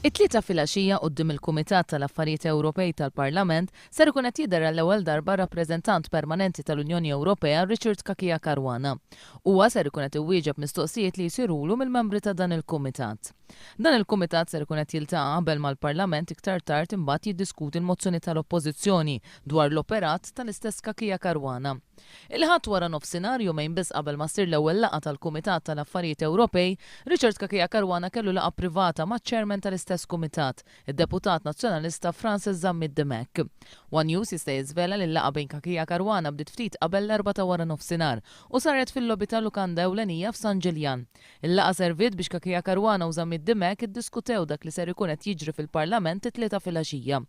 It-Tlieta filgħaxija quddiem il-Kumitat tal-Affarijiet Ewropej tal-Parlament ser ikun qed jidher għall-ewwel darba r-Rappreżentant Permanenti tal-Unjoni Ewropea Richard Cachia Caruana. Huwa ser ikun qed iwieġeb mistoqsijiet li jsirulu mill-membri ta' dan il-kumitat. Dan il-kumitat ser ikun qed jiltaqa' qabel ma l-Parlament iktar tard imbagħad jiddiskuti l-mozzjoni tal-Oppożizzjoni dwar l-operat tal-istess Cachia Caruana. Il-Ħadd wara nofsinhar, jumejn biss qabel ma ssir l-ewwel laqgħa tal-Kumitat tal-Affarijiet Ewropej, Richard Cachia Caruana kellu laqgħa privata maċ-Chairman tal-istess Kumitat, id-Deputat Nazzjonalista Francis Zammit Dimech. One News jista' jiżvela li l-laqgħa bejn Cachia Caruana bdiet ftit qabel l-erbgħa ta' wara nofsinhar u saret fil-lobby ta' lukanda ewlenija f'San Ġiljan. Il-laqgħa serviet biex Cachia Caruana u Zammit Dimech iddiskutew dak li ser ikun qed jiġri fil-Parlament it-Tlieta filgħaxija.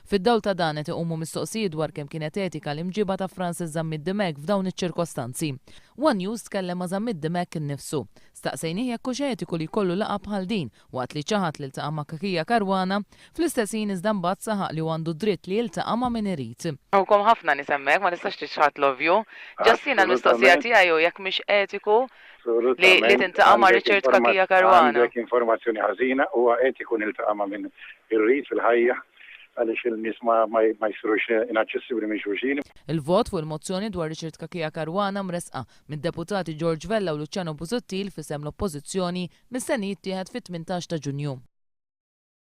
Fid-dawl ta' dan qed iqumu mistoqsijiet dwar kemm kienet etika l-imġiba ta' Francis Zammit Dimech f'dawn iċ-ċirkostanzi. One News tkellem ma' Zammit Dimech innifsu. Staqsejnih jekk hux etiku li jkollu laqgħa bħal din waqt li ċaħad li ltaqa' ma' Cachia Caruana, fl-istess ħin iżda mbagħad saħaq li hu għandu d-dritt li jiltaqa' ma' min irid. Hawnkom ħafna nies hemmhekk, ma nistax tiċħad l-ovvju. Just jiena l-mistoqsija tiegħi hu jekk mhix etiku li tintaqa' ma' Richard Cachia Caruana. Għandek informazzjoni ħażina, huwa etiku niltaqa' ma' min irrid fil-ħajja għaliex il-nies ma jsirux inaċċessibbli minn xulxin. Il-vot fuq il-mozzjoni dwar Richard Cachia Caruana mressqa mid-Deputati George Vella u Luciano Busuttil f'isem l-Oppożizzjoni mistenni jittieħed fit-18 ta' Ġunju.